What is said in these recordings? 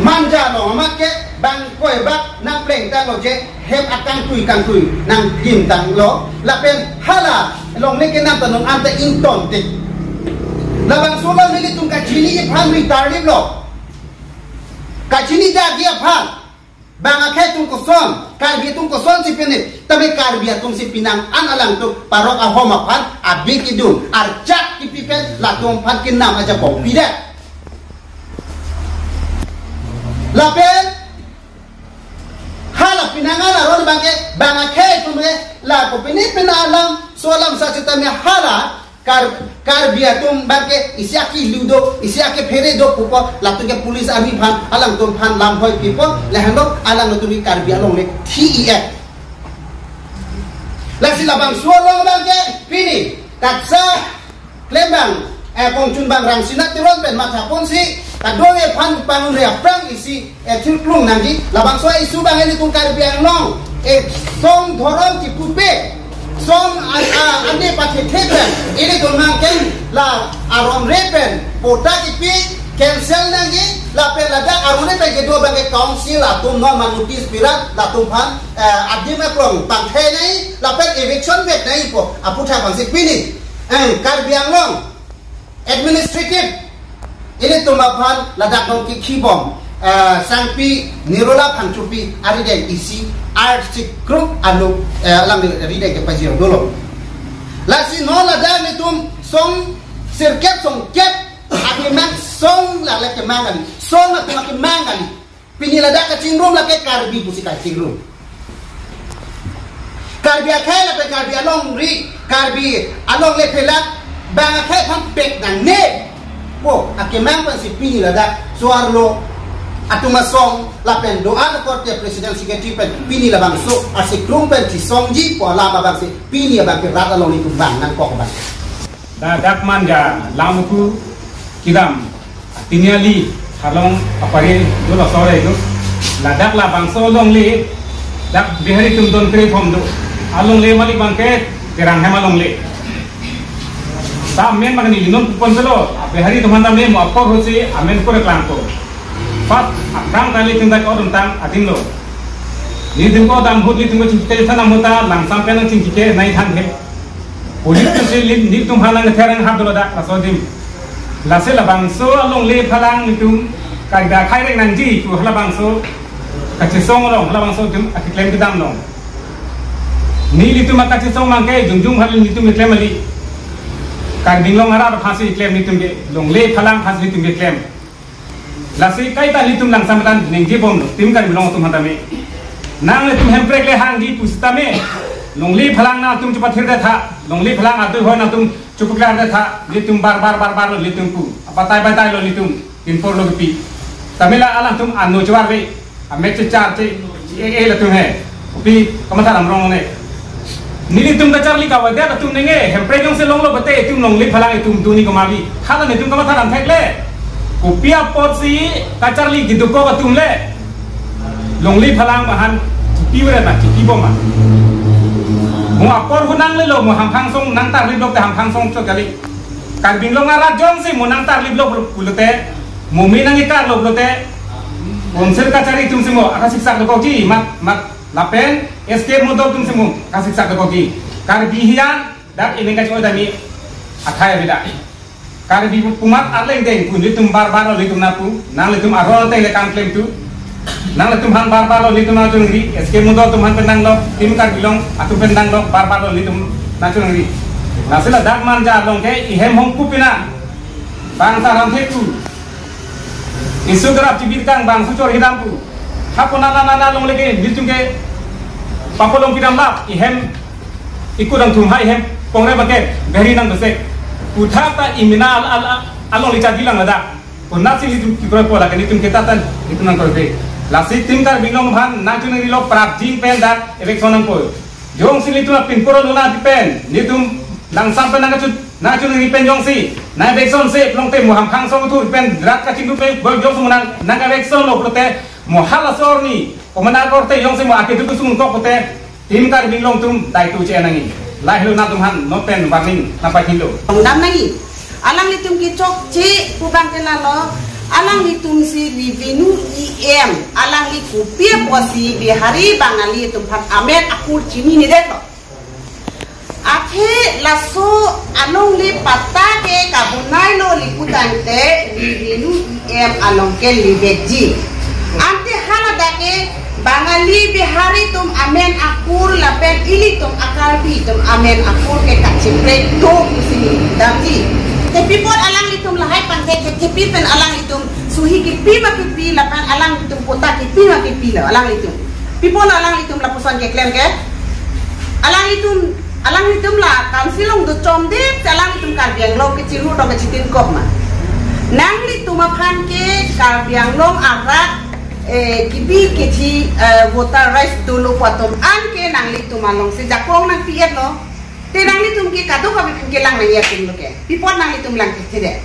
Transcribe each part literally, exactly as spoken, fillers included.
Manja along amat ke bang koi bak nangpleng tanglo je hem akangtui kangtui nangdim tanglo lapen hala longle kenam ta non anta ingtontik. Labangso along nelitum kachini aphan ri tarliplo. Kachini dagi aphan bang akhei atum koson, Karbi atum kosonsi pine, tame Karbi atumsi penang an alangtum parok ahom aphan abik idun archak kipi pen latum aphan kenam ajapok pidet. Lapen hala penang an aron bangke bang akhei atum ke la kopine pena alam so alam sa sitame hala Kar Karbi atum bangke isi akilu do, isi akephere do pupo, latum ke police army aphan alangtum aphan lamhoi pipo, lahenlo alangtum ke Karbi alongle thi-et. Lasi labangso along bangke pini katsa klembang, eh, kongchunbang Rangsina Teron pen mathaponsi kadokave aphan pangre aphrang isi, eh, thirklung nangji. Labangso issue bang ilitum Karbi Anglong, eh, song dhorom kipupe, song an-, a-, ane pathethe pen ilitum nangkeng la aron re pen patta kipi cancel nangji, lapen ladak aron re pen kedo bangke council atum non ma notice pirat latum aphan, eh, adim aklong pangthai nai lapen eviction vet naipo aputhak bangsi pini, eh, Karbi Anglong administrative ilitum aphan ladak nong kikhibom, eh, Sangpi Nirola Phangchopi arideng isi arsi kruk anu, eh, alang arideng kepajir dolo. Lasi non ladak ilitum song sirkep songkep akemang song lale kemang kali. Song atum akemang kali. Pini ladak kachingrum lake Karbi pusi kachingrum. Karbi akhei lapen Karbi alongri, Karbi alongle phelak bang akhei aphan pek nangne. Oh, akemang pensi pini ladak so-arlo atum asong lapen do-an akorte president secretary pen pini labangso arsi krung pen chisongjipo alam abangsi pini abangke rat along ilitum bang nangkok bang. Ladak Manja Langmuku kedam Tiniali along apari dolo sore do. Ladak labangso alongle dak Bihari atum don kre thom do. Alongle malik bangke Terang hem alongle. Ta amen bang neli non kupon selo, Bihari atum aphan ta me mo apor hosi amen kore klangpo. First aphrang ta ilitum dak odun tang adim lo. Nelitum ko dam hut nelitum ko chingkike than amuta langsam pen nangchingkike nai than he. Police atumsi lim, nelitum aphan nangther nanghap dolo dak laso adim. Lasi labangso alongle phalang nelitum Karbi akhei reng nangji pu halabangso kachesong along, halabangso atum akeklem kedam along. Nelitum akachesong bangke jongjong hal nelitum keklem kali. Karbi Anglong arat aphansi keklem nelitum ke, longle phalang aphansi nelitum keklem. Lasi kaita ilitum langsam pen ningje bomlo, Team Karbi Anglong atum aphan tame. Nanglitum Hemprek le hangji pusitame. Longle phalang nangtum chepathir detha, longle phalang adui hoi nangtum chepaklar detha, nelitum bar bar bar bar lo nelitum pu. Abatai batai lo nelitum, pinpor lo kepi. Tame la alangtum ano chewar ve, amek chechar che, che e e latum he. Kopi kamatha lam rong ne. Nelitum kacharli kavadet atum nenge, Hemprek jongsi longlo bete itum longle phalang itum duni komavi. Hala nelitum kamatha lam thek le. Kopi apotsi kacharli kedokok atum le. Longle phalang mahan chipi vre ma, chipi bom ma. Mo apor hu nanglelo, mo hamphang song nangtarlip lok te hamphang song chot kali. Karbi Anglong arat jongsi mo nangtarlip lok pulote, mo me nang-ikar lok pulote, Council kachari atumsi mo akasiksak dokokji, mat, mat, lapen S K modol atumsi mo akasiksak dokokji. Karbi hian dak ining kacho dami athai avida. Karbi pumat arleng deng pu nelitum bar bar lo nelitum napu, nanglitum arlo teng le kam klem tu. Nanglitum aphan bar bar lo nelitum nangchoningri, S K modol atum aphan pen nanglo, Team Karbi Anglong atum pen nanglo, bar bar lo nelitum nangchoningri. Lasi ladak Manja along ke ihem hong kupina. Bang taram theku. Isu garap chibit kang bang suchor hidam pu. Hapo nana nana longle ke nelitum ke papolong pidam lap ihem ikut angthum hai hem kongre bangke beri nang besek. Puthak ta imina al al al along licha bilang ladak. Konatsi nelitum kikroi pola ke nelitum ketatan nelitum nangkroi be. Lasi Team Karbi Anglong aphan nangchoningri lo prapjin pen dak election nangpo. Jongsi nelitum apin koro luna di pen nelitum langsam pen nangkachut nangchoningri pen jongsi nang election se plongte mo hamphang song thu pen rat kachingru pen bol jongsi mo nang nang election lo pulote mo halaso arni komanar korte jongsi mo aketu kusung kok pulote Team Karbi Anglong atum daitu che nangji. Lahelo nangtum aphan non pen warning nangpachinlo. Ongdam nangji. Alanglitum kechokche pu bang ke lalo. Alanglitum si revenue E M, alangli kopi apotsi Bihari Bangali atum aphan amen akur chinine detlo. Athe laso alongle patta ke kabonailo li putangte revenue E M along ke livekji. Ante haladak ke Bangali Bihari atum amen akur lapen ilitum a-Karbi atum amen akur ke kachiprek do pusi damji. Te pi apot alanglitum lahai pangthek thekthe pen alanglitum suhi kipi ma kipi lapen alanglitum patta kipi ma kipilo alanglitum. Pi apot alanglitum lapuson keklem ke? Alanglitum, alanglitum la council along dochomdet, alanglitum Karbi Anglong ke chiru tong ke chitin kok ma. Nanglitum aphan ke Karbi Anglong arat, eh, kibi kethi, eh, voter rights dolo pu atum an ke nanglitum alongsi jakong nangpi-etlo. Te nanglitum ke kadokave kelang nangji atumlo ke. Pi apot nanglitum lang kethe det?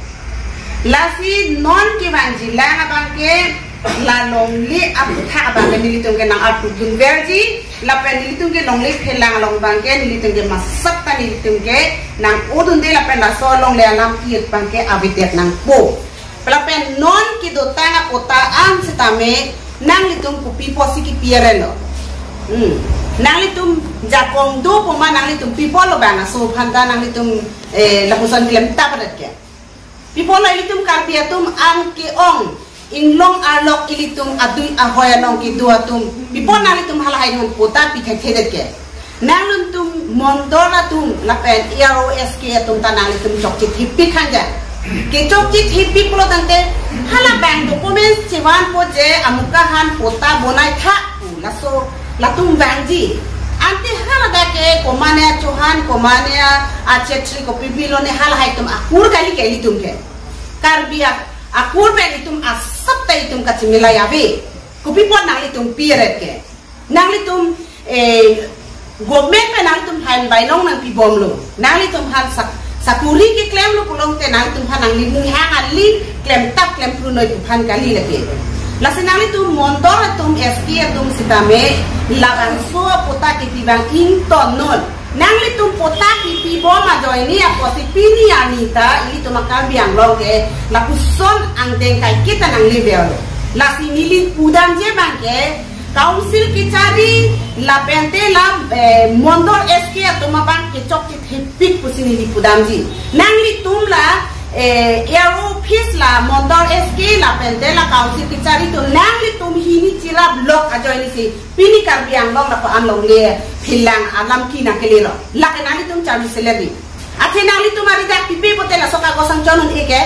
Lasi non kevangjilang abang ke la longle aputhak abang ke nelitum ke nang-arpudunverji, lapen nelitum ke longle phelang along abang ke nelitum ke masap ta nelitum ke nang-odunde lapen laso longle alam ki abang ke avedet nangpo. Lapen non kedotang apatta an sitame nanglitum kopi apotsi kipi arelo. Hmm. Nanglitum jakong do pu ma nanglitum pi apotlo bang aso aphan ta nanglitum, eh, lapuson klem tap adat ke. Pi apotlo ilitum Karbi atum an ke-ong inglong arlok ilitum adui ahoi along kedo atum. Pi apot nanglitum halahai non patta pi thekthedet ke. Nanglitum mondol atum lapen A R O S K atum ta nanglitum chokche thipik hanja. Kechokche thipik pulo tangte hala bank documents chevanpo je amuka aphan patta bonai tha pu laso latum vangji. Ante haladak ke komane a-Chauhan, komane a-Chetri kopi bilo ne halahai atum akur kali ke ilitum ke. Karbi a-, akur pen itum asap ta itum kachimilai ave. Kopi apot nanglitum pi aret ke. Nanglitum, eh, government pen nanglitum aphan bainong nangpibomlo. Nanglitum aphan sak-, sakuri keklemlo pulote nanglitum aphan nangli ninghang ali klem tap klem prunoi aphan kali lake. Lasi nanglitum mondol atum S K atum sitame labangso patta kipi abang ingtonnon. Nanglitum patta kipibom ajoine apotsi pini arni ta ilitum a-Karbi Anglong ke lapuson angdeng kaiketa nanglevelo. Lasi neli pudamji abang ke Council kechari lapente la, eh, mondol S K atum abang kechokche thepik pusi neli pudamji. Nanglitum la, eh, A R O office la mondol S K lapente la council kechari atum nanglitum hini chirap lok ajoinesi pini Karbi Anglong lapu-an longle phelang alam ki nangkelelo. Lake nanglitum charli seleri. Athe nanglitum aridak pipe pote laso kagos angchon un-e ke.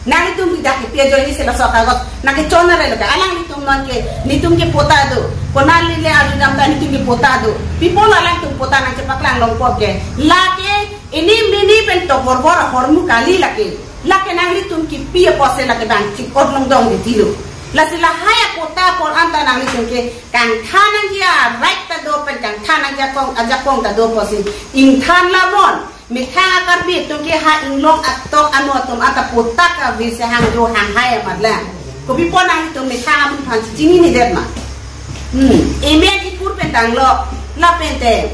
Nanglitum ridak kipi ajoinesi laso kagos nangkechon arelo ke. Alanglitum non ke, nelitum ke patta do. Konat lele aridam ta nelitum ke patta do. Pi apot alangtum patta nangchepaklang longpo ke. Lake ini mini pen toborbor ahormu kali lake. Lake nanglitum kipi apotsi lake bang chik-ot longdong detilo. Lasi lahai apatta apor anta nanglitum ke kangthan nangji a-right ta do pen kangthan nangji akong ajakong ta do apotsi ingthan lamon. Methang a-Karbi atum ke ha inglong atok anu atum anta patta kave se hangjo hanghai amat lang. Kopi apot nanglitum methang amun aphan chinine det ma. Hmm, ime kikur pen danglo, lapente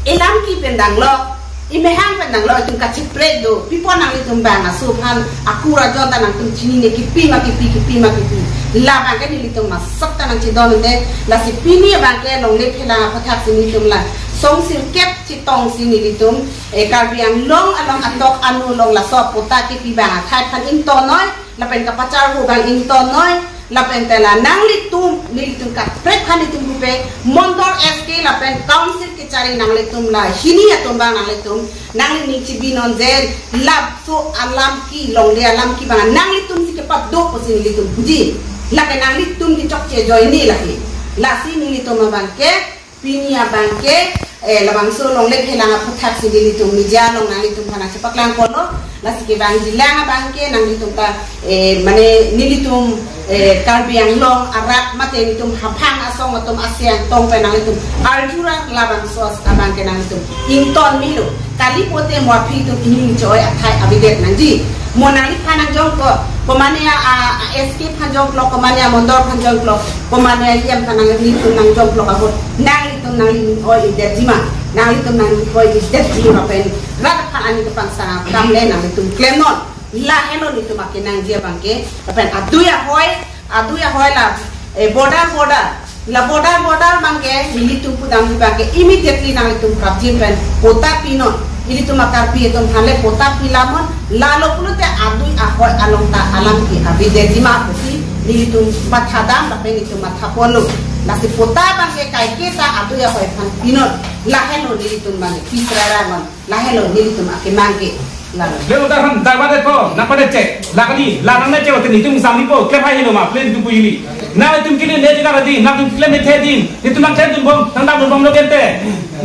ilam ki pen danglo, imehang pen danglo, itum kachiprek do. Pi apot nanglitum bang aso aphan akur ajon ta nangtum chinine kipi ma kipi, kipi ma kipi. Labang ke nelitum masap ta nangchedonde, lasi pini abang ke longle phelang aphuthak si nelitum la song sirkep chetongsi nelitum, eh, Karbi Anglong along atok anu along laso patta kipi abang akhai aphan ingtonnoi, lapen kapacharhu abang ingtonnoi, lapente la nanglitum, nelitum kaprek aphan itum bupe, mondol S K lapen council kechari nanglitum la hini atum abang nanglitum, nangli ning chibinon je, laso alam ki longle alam ki abang nanglitum si kepadok pusi nelitum puji. Lake nanglitum kechokche ajoine lake. Lasi nelitum abang ke, pini abang ke, eh, labangso longle phelang aphuthak si nelitum media along nanglitum aphan nangchepaklang ponlo, lasi kevangjilang abang ke nanglitum ta, eh, mane nelitum, eh, Karbi Anglong arat mate nelitum haphang asong atum asiang tong pen nanglitum arjura labangso abang ke nanglitum ington milo. Kali pote mo aphi atum ining choi athai avedet nangji. Mo nangliphan nangjongkok, komane a, a, a S K aphan jongkok, komane amondol aphan jongkok, komane a E M aphan nang, nelitum nangjongkok ahut, nanglitum nangli oi idetji ma, nanglitum nangli oi idetji ma pen rat aphan ani kepangsang akam le nanglitum klemnon. Lahelo nelitum akenangji abangke, lapen adui ahoi, adui ahoi la, eh, border, border. La border, border abangke, nelitum pudamji abangke, immediately nanglitum prapjin pen, patta pinon. Ilitum a-Karbi atum aphan le patta pilamnon, lalo pulote adui ahoi along ta alam ke-avedetji ma pusi, nelitum mathadam lapen nelitum mathaponlo. Lasi patta abangke kaiketa adui ahoi aphan pinon, lahelo nelitum abangke, pi cherairanon. Lahelo nelitum akenang ke. Lalo. Lelo dak han, dak badet po, nangpadet chek. La kali, la nangne chek, ote nelitum samli po, klem hai helo ma, klem tu pu ili. Nangtum kili ne jega radi, nangtum klem ne the din, nelitum nangklem dunbom, nangdam dunbomlo gente.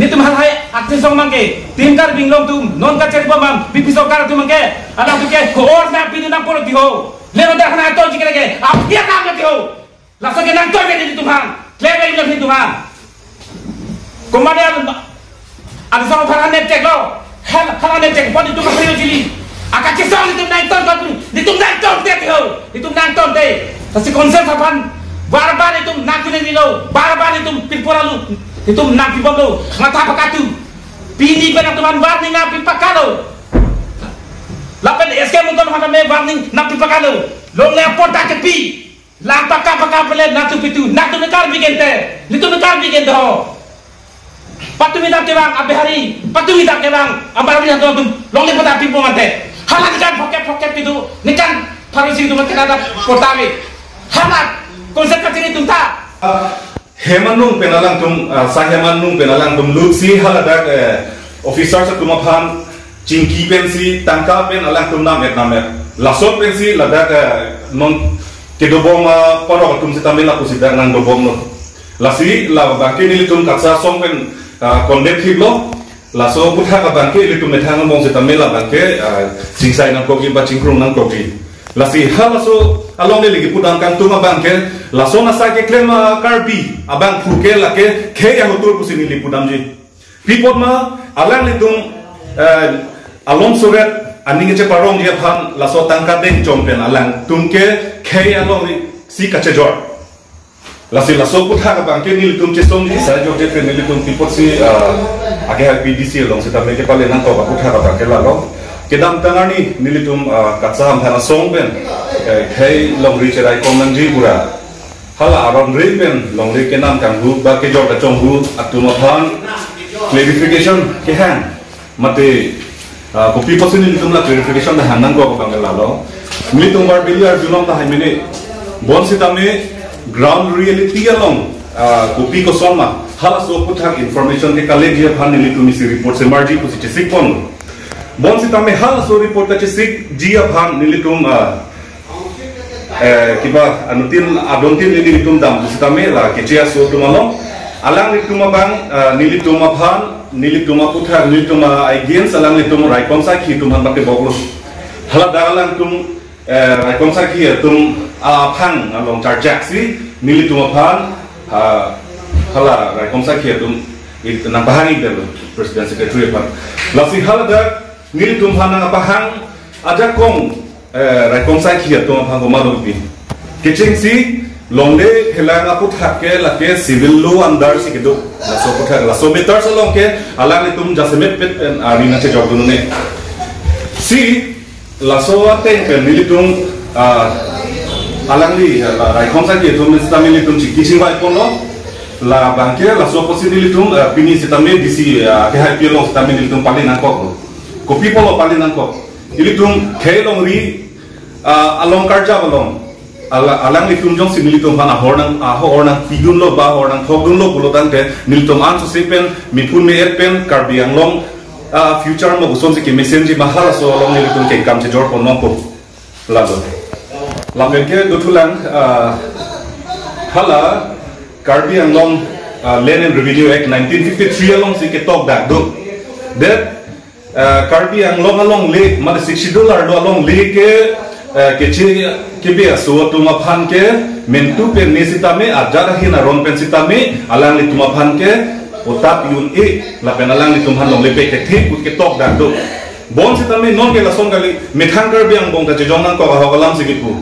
Nelitum halahai aktesong abangke, Team Karbi Anglong atum, non kacharibom ma, B P sorkar atum abangke, alangtum ke, ko-or nangpidun nangpo lo ti ho. Lelo dak han ato jikere ke, apia nang ti ho. Laso ke nangtoi ke nelitum aphan. Klem ke nelitum aphan. Komat an, an sang aphan nangcheklo. Hal, hal nangchek pon nelitum aphan chili. Akachesong nelitum nangtoi kot, nelitum nangtoi te ho. Nelitum nangtoi te. Lasi konsep aphan. Bar bar nelitum nangkunenilo. Bar bar nelitum pirpura lo. Nelitum nangpibomlo. Matha pakatu. Pini pen nangtum aphan warning nangpipakalo. Lapen S K Mukul aphan me warning nangpipakalo. Longle apor ta kepi. Lang paka paka pele natu pitu, natu ne Karbi gente, nelitum ne Karbi gente ho. Patumi dam kevang, a Bihari, patumi dam kevang, a Marwari natu tum, longle patta pipo mante. Hala nekan pocket pocket pitu, nekan pharusi tum kena da patta ave. Hala, konsep kachiri tum ta. Hem anung pen alangtum, ah, sai hem anung pen alangtum lutsi haladak, eh, officers atum aphan chingki pensi tangka pen alangtum nam-et nam-et. Lason pensi ladak, eh, non kedobom, ah, parok atum sitame lapusi dak nangdobomlo. Lasi labangke nelitum KATSA asong pen, ah, condemn thiplo. Laso aputhak abangke ilitum methang angbong sitame labangke, ah, chingsai nangkokji ba chingkrung nangkokji. Lasi halaso along neli kipudam kangtung abangke, laso nasa keklem a-Karbi abangphu ke lake khei ahotur pusi neli pudamji. Pi apot ma alanglitum, eh, along suret aning cheparongji aphan laso tangka dengchom pen alangtum ke khei alongri si kachejor. Lasi laso aputhak abangke nelitum chesongji, sai jokje pen nelitum pi apotsi, ah, ake hai P D C along sitame kepale nangkok aputhak abangke lalo. Kedamtang arni nelitum, ah, KATSA ahamphang asong pen, eh, khei longri cherai kom nangji pura. Hala aron ri pen longle kenam kanghu ba kejor kachonghu atum aphan clarification kehang. Mate, ah, kopi pusi nelitum la clarification dah hang nangkok abang lalo. Nelitum verbally arjulong tahai mene. Bonsitame ground reality along, ah, kopi koson ma halaso aputhak information ke collect ji aphan nelitum isi report semarji pusi chesikpon. Bonsitame halaso report kachesikji aphan nelitum, ah, eh, kiba anuttin adontin nelitum dam pusitame la keche aso atum along. Alanglitum abang, eh, nelitum aphan, nelitum aputhak, nelitum a-against alanglitum raikom sakhi atum aphan pateboklo. Haladak alangtum, eh, raikom sakhi atum aphang along charjaksi nelitum aphan, ah, hala raikom sakhi atum it nangpahang-ikdetlo President Secretary aphan. Lasi haladak nelitum aphan nangpahang ajakong, eh, raikom sakhi atum aphan komatlo pi. Kechengsi longle phelang aputhak ke lake civil law under si kedo. Laso aputhak, laso matters along ke alanglitum jasemet pet pen ari nangchejordun un-e. Si laso ateng pen nelitum, ah, alangli, ah, raikom sakhi atum sitame nelitum chingki chingvai ponlo. Labangke laso apotsi nelitum, ah, pini sitame D C, ah, ke hai P L O sitame nelitum pali nangkoklo. Kopi pulo pali nangkok. Ilitum khei longri, ah, along karjap along. Ala, alanglitum jongsi nelitum aphan ahor nang, ahor nangpidunlo ba ahor nangthokdunlo pulo tangte nelitum ansose pen, mipun me-et pen, Karbi Anglong, ah, future mo kosonsi kemesenji ma halaso along nelitum kengkam chejor pon nangpo. Laso. Lapen ke dothulang, ah, hala Karbi Anglong, ah, Land and Revenue Act nineteen fifty-three alongsi ketok dak do. That, ah, Karbi Anglong alongle, mane Sixth Schedule arlo alongle ke, ah, keche kebe aso atum aphan ke mentu pen ne sitame ajat ahin aron pen sitame alanglitum aphan ke patta pi un-e lapen alanglitum aphan longle pekthekthe pu ketok dak do. Bonsitame non ke lason kali, methang Karbi angbong ta chejong nangkok ahok alamsi kipu.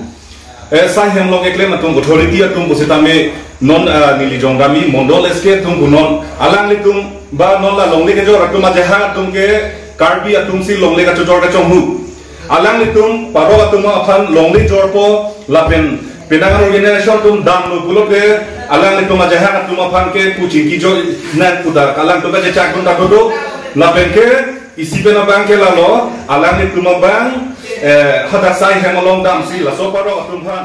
Eh, sai hem along keklem atum authority atum pusitame non, ah, neli jongdami mondol S K atum pu non alanglitum ba non la longle kejor atum ajahak atum ke Karbi atumsi longle kachojor kachonghu. Alanglitum parok atum aphan longle jorpo lapen penang organization atum damlo pulote alanglitum ajahak atum aphan ke puchingki jo nang pudak alangtum kachechak dun ta dodo lapen ke isi pen abang ke lalo alanglitum abang eh, hadak sai hem along damsi laso parok atum aphan